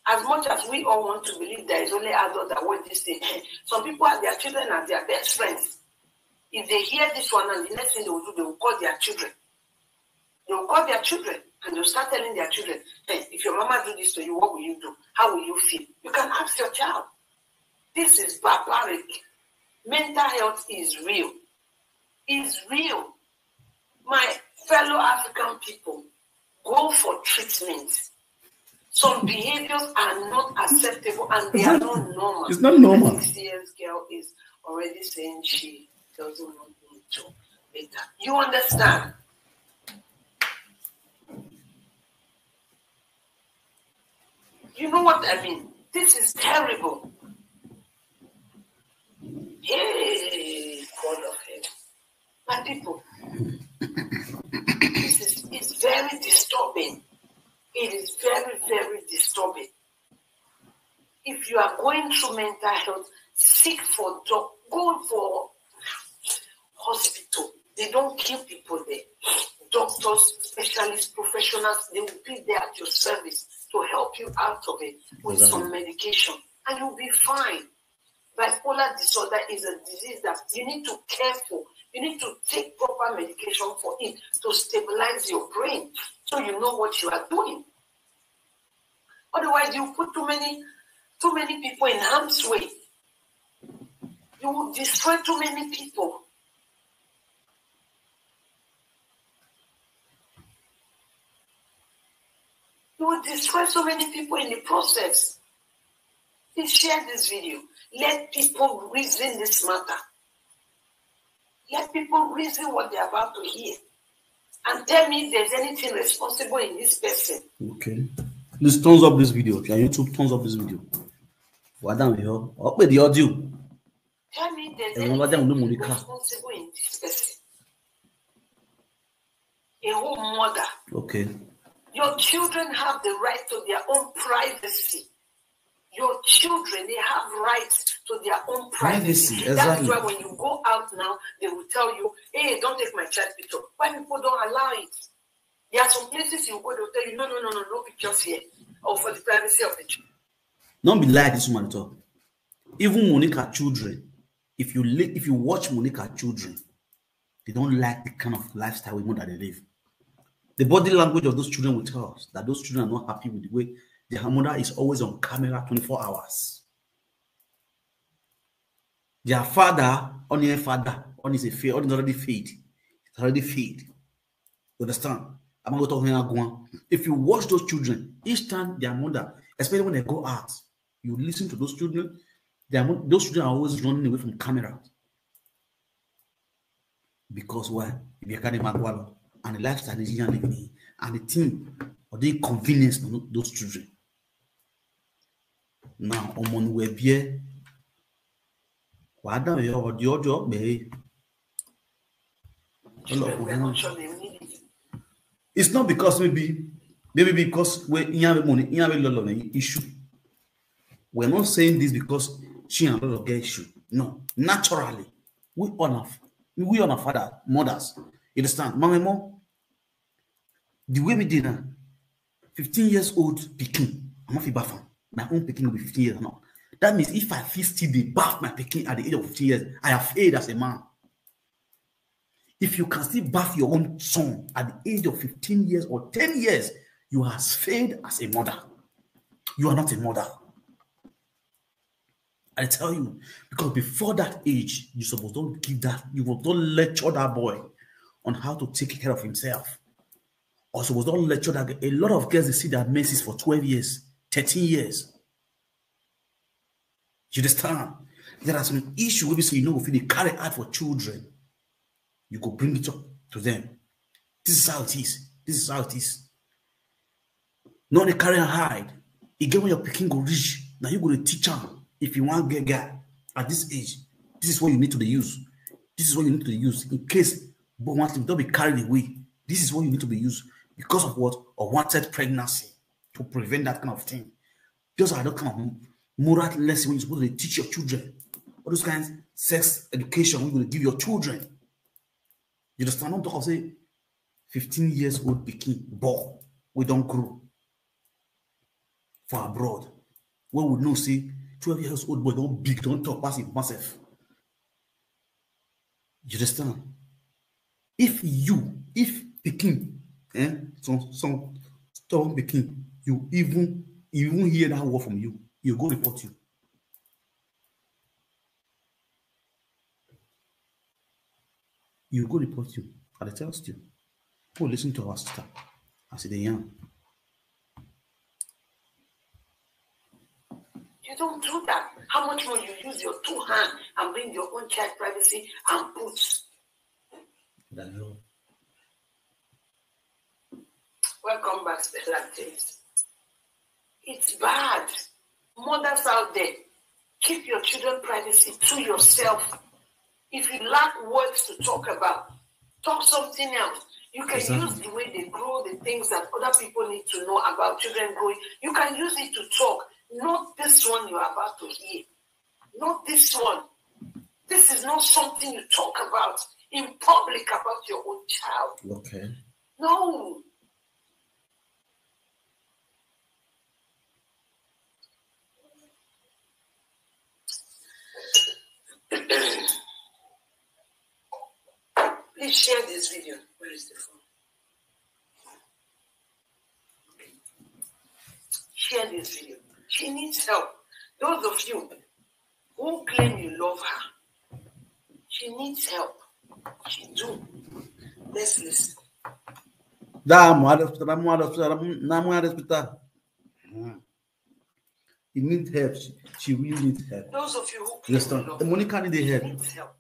As much as we all want to believe there is only adult that want this thing, some people are their children and their best friends. If they hear this one and the next thing they will do, they will call their children. They will call their children and they'll start telling their children, "Hey, if your mama do this to you, what will you do? How will you feel?" You can ask your child. This is barbaric. Mental health is real. It's real. My fellow African people, go for treatment. Some behaviors are not acceptable and they are not normal. It's not normal. Six years girl is already saying she doesn't want me to later. You understand? You know what I mean? This is terrible. Hey, God of heaven. My people, this is it's very disturbing. It is very, very disturbing. If you are going through mental health, seek for doc, go for hospital. They don't kill people there. Doctors, specialists, professionals, they will be there at your service to help you out of it with some medication, and you'll be fine. Bipolar disorder is a disease that you need to care for. You need to take proper medication for it to stabilize your brain so you know what you are doing. Otherwise, you put too many too many people in harm's way. You will destroy too many people. You will destroy so many people in the process. Please share this video. Let people reason this matter. Let people reason what they're about to hear. And tell me if there's anything responsible in this person. Okay. Please thumbs up this video. If you're on YouTube, thumbs up this video. Well done, yo. Open the audio. Tell me if there's Everyone, what them anything do, Monica? responsible in this person. A home mother. Okay. Your children have the right to their own privacy. Your children, they have rights to their own privacy. Privacy, That is exactly. Why when you go out now, they will tell you, "Hey, don't take my child picture." Why people don't allow it? There are some places you go, they'll tell you, "No, no, no, no, no pictures here," or for the privacy of the children. Don't be like this woman at all. Even Monica children, if you li- if you watch Monica children, they don't like the kind of lifestyle we know that they live. The body language of those children will tell us that those children are not happy with the way their mother is always on camera twenty-four hours. Their father, on your father, on is a fail, on is already failed. It's already failed. You understand? I'm not talking about. If you watch those children, each time their mother, especially when they go out, you listen to those children. Their mo- those children are always running away from camera. Because why? If you can't make one, and the lifestyle is young living, and the thing or the inconvenience to those children. Now, on one web here, what the audio, audio, baby. It's not because maybe, maybe because we have money, we have a lot of issue. We're not saying this because she and Lolo get issue. No, naturally, we on our we on our father, mothers. You understand? Mama, mo, the way we did now, fifteen years old picking, I'm not bath. My own picking will be fifteen years now. That means if I feel still the bath my picking at the age of fifteen years, I have failed as a man. If you can still bath your own son at the age of fifteen years or ten years, you have failed as a mother. You are not a mother. I tell you, because before that age, you supposed to give that, you will don't lecture that boy on how to take care of himself. Or supposed to lecture that a lot of girls they see their menses for twelve years, thirteen years. You understand? There are some issues we say you know if they carry out for children, you go bring it up to them. This is how it is. This is how it is. No, they carry and hide. You get when your picking go reach. Now you go to teach him if you want get guy at this age. This is what you need to use. This is what you need to use in case but once you don't be carried away. This is what you need to be used because of what? A wanted pregnancy to prevent that kind of thing. Those are the kind of moral lessons when you're supposed to teach your children. All those kinds of sex education we're going to give your children. You understand? Don't talk of say fifteen years old pikin boy wey don grow for abroad, wey we know say twelve years old boy don big, don talk pass him papa sef. You understand? If you, if pikin, eh, some, some stubborn pikin, you even, you even hear that word from you, you go report you. You go report you. I dey tell you. Go listen to our sister as e dey yarn. You don't do that. How much more you use your two hands and bring your own child privacy and put? Welcome back, Stella James. It's bad. Mothers out there, keep your children privacy to yourself. If you lack words to talk about, talk something else. You can Exactly. use the way they grow, the things that other people need to know about children growing. You can use it to talk. Not this one you're about to hear. Not this one. This is not something you talk about in public about your own child. Okay. No. Please share this video. Where is the phone? Share this video. She needs help. Those of you who claim you love her, she needs help. She do. Let's listen. That Muhammad hospital, that Muhammad hospital, that Muhammad hospital. Hmm. He need help. She, she really need help. Those of you who You understand? Love, The Monica need the help. Needs help.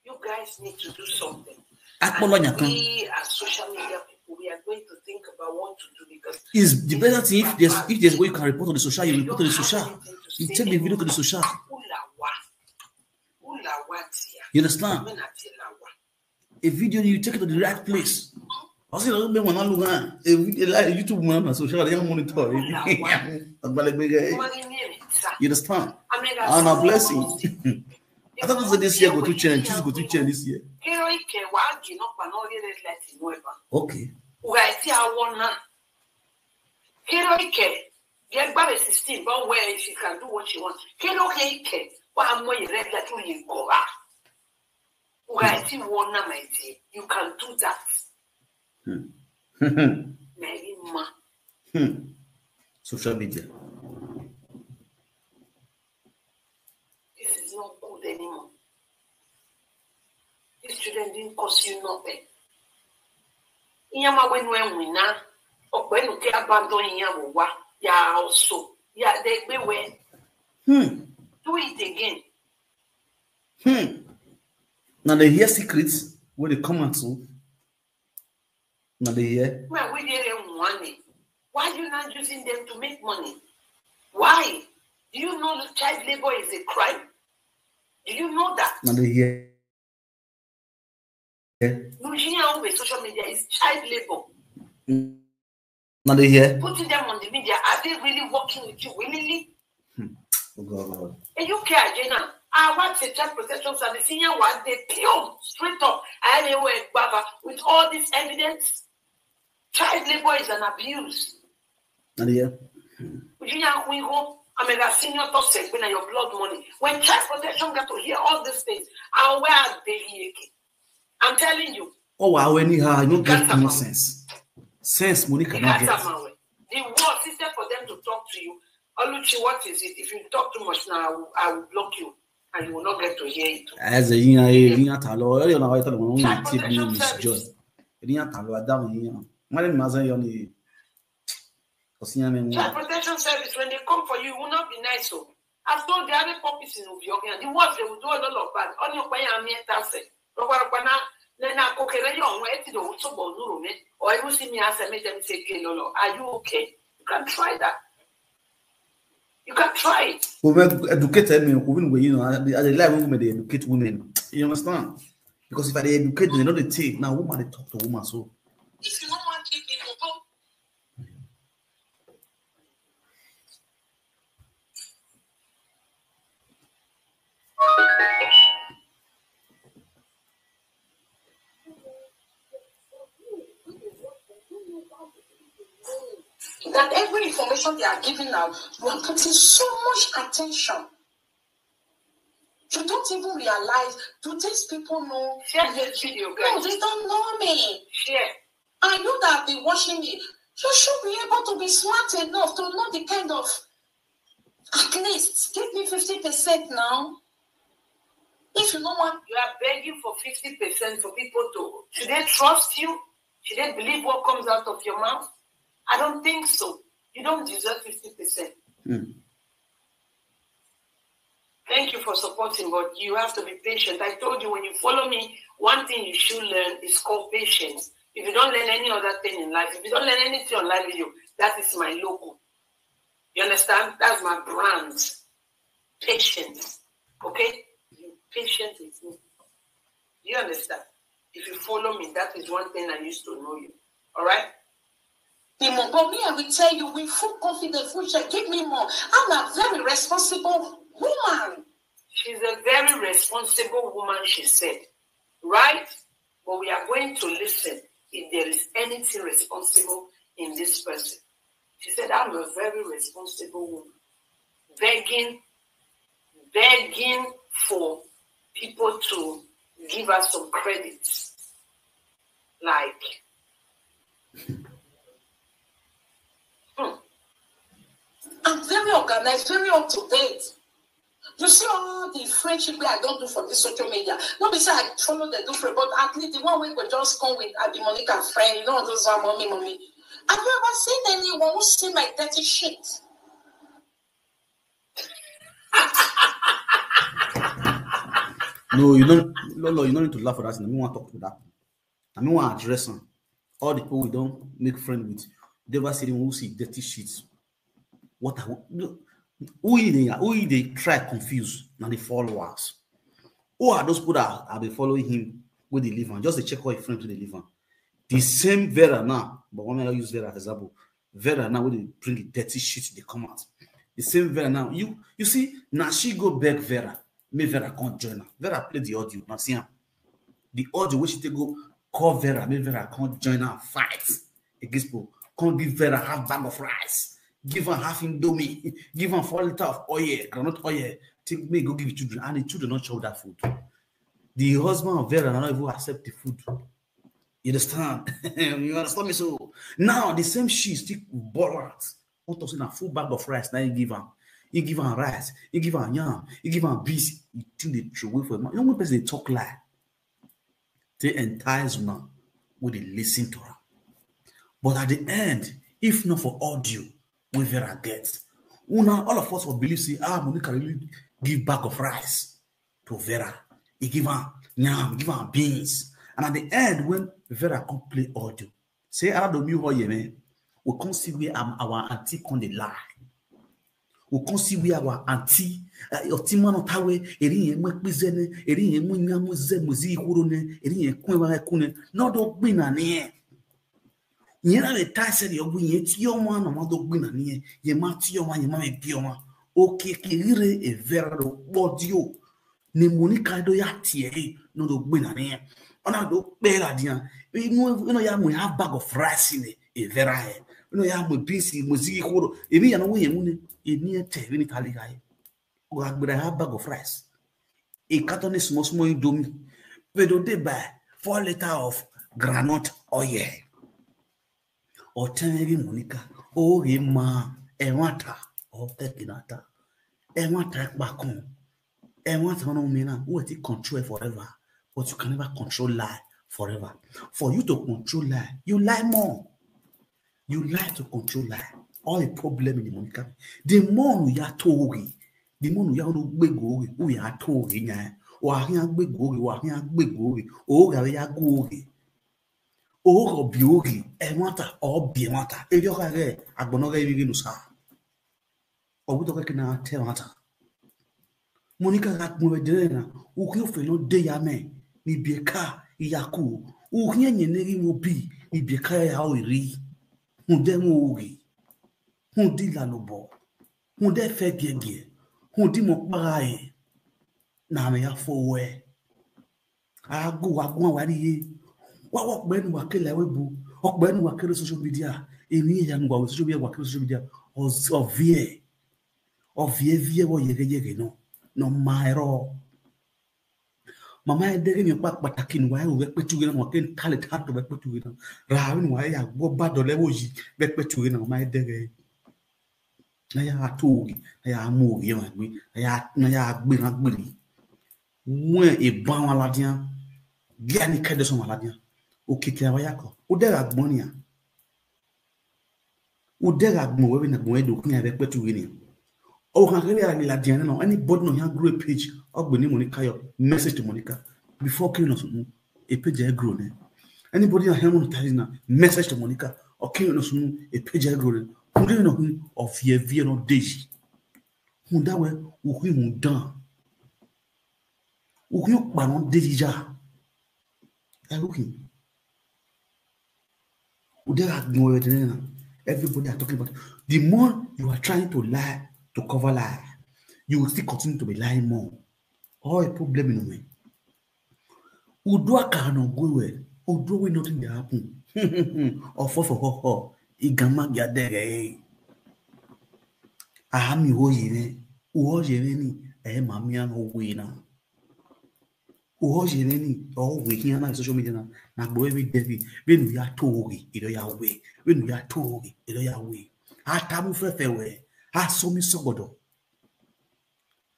You guys need to do something. Akpọlọ And nyakan. We as social media people, we are going to think about what to do because Is the better thing if there's, if there's way you can report on the social, you report on the social. You take the video to the social. Ulawa. Ulawa tia. You understand? Mena tilawa. A video, you take it to the right place. I say, "Oh, man, I look, huh? A video, like, YouTube, man, na social, they don't monitor it." Agbalagbe guy. You understand? And a blessing. I thought this year go to change. This go to change this year. Kero ike wa gi no pa no red light in Nueva. Okay. Uga eti awona. Kero ike. Ye gba sixteen, but where she can do what she wants. Kero ike. Wa mo ye red light u ye go ba. Uga eti wona, my dear. You can do that. Hmm. Na him ma. Hmm. Social media. This is not good anymore. These children didn't cause you nothing. Inyama when when we na, okwe no ke abandon inyama wa, ya also, ya they be where. Hmm. Do it again. Hmm. Now they hear secrets where they come out to. Now they hear. Well, we didn't want it. Why are you not using them to make money? Why? Do you know that child labor is a crime? Do you know that? Now they hear. Using your own social media is child labor. Now they hear. Putting them on the media, are they really working with you willingly? Hmm. Oh God, God. A U K agenda. I want a child protection service in what they pure straight up. I anyway baba with all this evidence. Child labor is an abuse. Now they hear. Ujinga kuigo, I'm a senior top sec when your blood money. When child protection got to hear all these things, and where are they here? I'm telling you. Oh wow, anyhow, you don't get any sense. Sense, money cannot get. The world system for them to talk to you. Oluchi, what is it? If you talk too much now, I will, I will block you, and you will not get to hear it. As a yin, yin talo, you know, I tell them, Child protection service. Yin talo, Adam, yin. Mali mazen yoni. Child protection service, when they come for you, it will not be nice. So I've told the other puppies in Ubiogin, the words they will do a lot of bad. On your way, I'm here, that's it. Robarabana, then I cook a young way to the Usobo Nurome, or you see me as I made them say, "Hey, Lolo, are you okay?" You can try that. You can try it. Women educate me, women, you know, I, I like women, they educate women. You understand? Because if I dey educate them, they know the thing. Now, woman, they talk to woman, so. If you don't want to, you go. Every information they are giving out, you are putting so much attention. You don't even realize, do these people know? Share this video, No, guys. They don't know me. Share. I know that I've been watching it. You should be able to be smart enough to know the kind of, at least, give me fifty percent now. If you don't want, You are begging for fifty percent for people to, should they trust you? Should they believe what comes out of your mouth? I don't think so. You don't deserve fifty percent. Hmm. Thank you for supporting, but you have to be patient. I told you, when you follow me, one thing you should learn is called patience. If you don't learn any other thing in life, if you don't learn anything on live video, that is my logo. You understand? That's my brand. Patience. Okay? Be patient with me. Do you understand? If you follow me, that is one thing I used to know you. All right? The more, but me, I will tell you with full confidence, full check, give me more. I'm a very responsible woman. She's a very responsible woman, she said. Right? But we are going to listen if there is anything responsible in this person. She said, "I'm a very responsible woman. Begging, begging for people to give us some credits." Like, hmm. I'm very organized, very up to date. You see all the friendship wey I don do for this social media. No be say I follow the do friend, but at least the one wey go just come with, "I be Monica friend," you know, those one, "Mommy, mommy." Have you ever seen anyone who see my dirty shit? No, you don't. No, no, you don't need to laugh at that. I mean, want to talk to that. I mean, want to address them. All the people we don't make friend with, they ever see them who see dirty shit. What are who, who they who they try confuse now the followers? Who are those people that have been following him with the live on? Just to check how your friends with the live on. The same Vera now, but when I use Vera as example, Vera now when they bring the dirty shit, they come out. The same Vera now. You you see, now she go beg Vera. May Vera can't join her. Vera play the audio. Now see him. The audio which they go call Vera, may Vera can't join her fight against people. Can't give Vera half bag of rice, give her half indomie, give her four liter of oil, groundnut oil. Take me go give the children, and the children not show that food. The husband of Vera not even accept the food. You understand? You understand me? So now the same she still ball out. What was in a full bag of rice? Now you give her, you give her rice, you give her yam, you give her beans. You think they throw away for him. You know, person they talk lie. They entice una, we dey listen to her. But at the end, if not for audio, we Vera get. Una, all of us will believe say, ah, Monica really give bag of rice to Vera. He give her yam, give her beans. And at the end, when Vera come play audio, say, I don't know you, man. We come see where our auntie come dey lie. We come see where our auntie, uh, your team man of Tawe, eri yen mwe pizene, eri yen mwe nyamu ze muzi ikurune, eri yen kwe wa kune. No do gbina ni. Yena le ta se di ogu yen ti yo ma no ma do gbina ni. Ye ma ti yo ma, ye ma me bi yo ma. Okay, ke ire e Vera do bodio. Ni Monica do ya tie e, no do gbina ni. Ona do pe la dia. Inu inu ya mu half bag of rice ni e Vera e. Inu ya mu beans, muzi ikuro. Emi ya no we mu ni. Eni e te ni tali ga e. O ga gbira half bag of rice. E carton small small indomie. We do dey buy four liter of groundnut oil. O tell me, Monica, o ye ma, e wanta, o tekinata, e wanta bakun, e wanta no me na. We take control forever, but you can never control lie forever. For you to control lie, you lie more. You lie to control lie. All the problem in the Monica. The more you are told, the more you are no gbego, we are told, nya. O ahin gbego, o ahin gbego, o ga ya go. O go bi oge, e wanta, o bi wanta. E yo ka ge, agbono ge ibi nu sa. O bu to ke na te wanta. Monica ga kun we de na, u ki o fe no de ya me, ni bi ka, i ya ku. U ki enye ne ri mo bi, ni bi ka ya o ri. Hun de mo oge. Hun di la lo bo. Hun de fe gege. Hun di mo pa e. Na me ya fo we. Agu agu wa ri ye. Wa wo pe nu wa ke la we bu. O pe nu wa ke social media. Emi ya ngwa social media, wa social media. Oz-, ovie. Ovie vie wo yege yege no. No maero. Mama edege mi pa pataki ni wa e we petu gina, wa ken talent hat we petu gina. Ra ni wa ya gbo ba do le wo yi we petu gina, mama edege. Na ya togi, na ya mogi ya gbe, na ya, na ya gbe na gbe. Wen e ban wa ladian. Gia ni kede so wa ladian. O kike wa ya ko. O de ra gbon ni a. O de ra gbon we na gbon e do kun ya we petu gina. O kan kele ya ni ladian no. Anybody no ya grow a page. O gbe ni Monica yo. Message to Monica. Before killing us, mm, a page e grow ne. Anybody na help monetize na, message to Monica. Or killing us, mm, a page e grow ne. Who do you know who of ye vie no deji? Who that way? Who who done? Who you pa no deji ja? E looking. Who there are no way there now. Everybody are talking about it. The more you are trying to lie, to cover lie, you will still continue to be lying more. All a problem in a way. Udo aka no go well. Udo will nothing dey happen. Ofo for ho ho. Igama ga dere. Ahami ho yire. Uho yire ni. Eh, mami an ho we na. Uho yire ni. Oh, we here na social media na. Na go every day. When we are told, it ya we. When we are told, it ya we. Atamu fefe we. Asomi sogodo.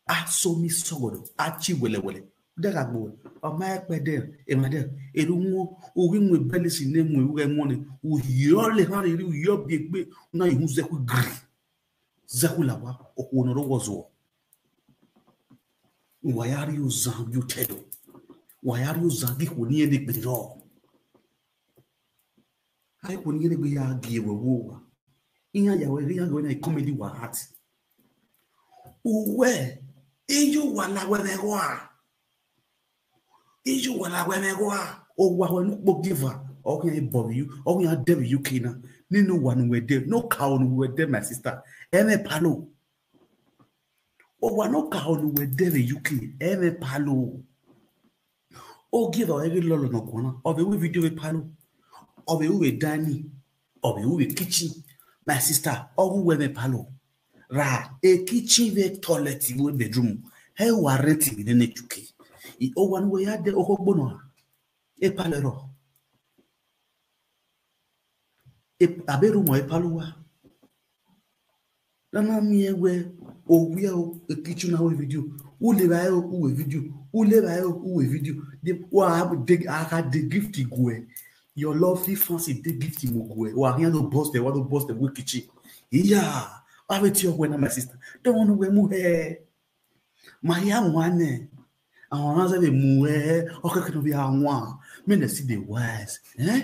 Asomi sogodo. Achi wele wele. Dega gbo. Oma ekpede. Emade. Eru nwo. Ugi nwe beli si ne nwe uge nwo ne. Uyo le ha ri uyo bi egbe. Na ihu zeku gri. Zeku lawa. Oku onoro wozo. Wayari uzan yu tedo. Wayari uzan gi kuni ene gbiro. Ai kuni ene gbe ya gi ewe wo wa. Iya ya we ya go na comedy wa art. Uwe. Iyo wa la we me wa. Iyo wa la we me wa. O wa we nu po giver. O kun ya bobi you. O kun ya de U K na. Ni no wa nu we de. No ka o nu we de, my sister. Eme palo. O wa no ka o nu we de U K. Eme palo. O give our every lolo no kona. Of a we video we palo. Of a we dining. Of a we kitchen. My sister, o we me palo. Ra, a kitchen, a toilet, a bedroom. He wa rent in the U K. I o wa nu we ya de o ko gbono. E palo ro. E, abe room e palo wa. Nana mi ewe, o we o, e kitchen na we video. U le ba e o, u we video. U le ba e o, u we video. De, wa de, aka de gift gwe. Your love fit fancy de gift mo gwe. Wa here no boss the, wa no boss the we kitchen. Yeah. Wa we ti o we na, my sister. Don't want to we mu he. Maria wane. Awon na se be mu e, o ke kinu bi awon. Me na see the wise. Eh?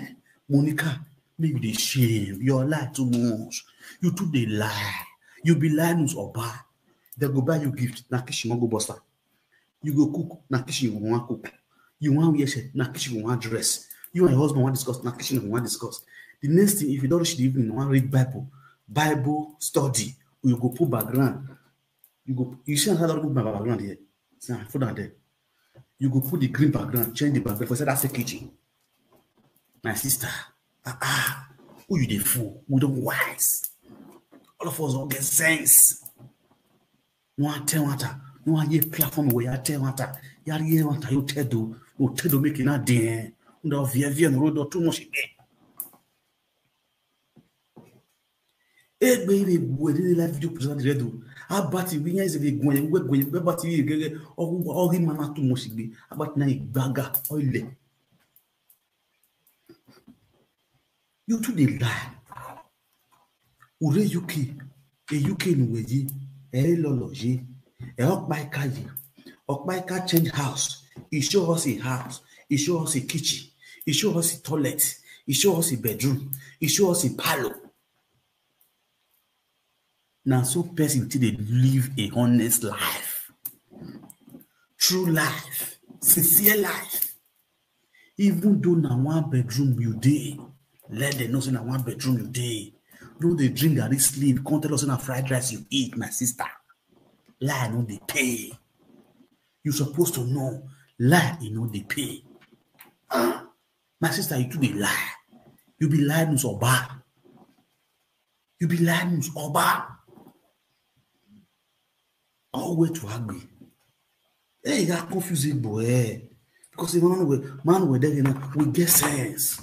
Monica, make you dey shame. Your lie too much. You too dey lie. You be lie news oba. They go buy you gift, na kitchen you go buster. You go cook, na kitchen you wan cook. You wan wear shirt, na kitchen you wan dress. You and your husband wan discuss, na kitchen you wan discuss. The next thing, if you don't reach the evening, you wan read Bible, Bible study, you go put background. You go, you see another good background here. See, I put that there. You go put the green background, change the background for inside that same kitchen. My sister, ah, ah, who you dey fool? We don't wise. All of us don't get sense. No one tell water. No one ye platform where you tell water. You hear water, you tell do. You tell do make it not there. You don't fear, fear, no road too much again. Egbe ibe gwe de live video present redo. Abati wi yan ze gwe gwe gwe abati wi gege. Ogu ogi mana too much gbe. Abati na igbaga oile. You too dey lie. Ure U K, a U K nu we ye, e lolo ye, e okpaika ye. Okpaika change house. He show us a house. He show us a kitchen. He show us a toilet. He show us a bedroom. He show us a parlor. Na so person take dey live a honest life, true life, sincere life. Even though na one bedroom you dey, let them know say na one bedroom you dey. No dey drink garri sleep, come tell us say na fried rice you eat, my sister. Lie no dey pay. You suppose to know, lie e no dey pay. Ah, my sister, you too dey lie. You be lie news oba. You be Linus Oba. All way to Agbe. Hey, you got confused boy. Because if man we man we there now, we get sense.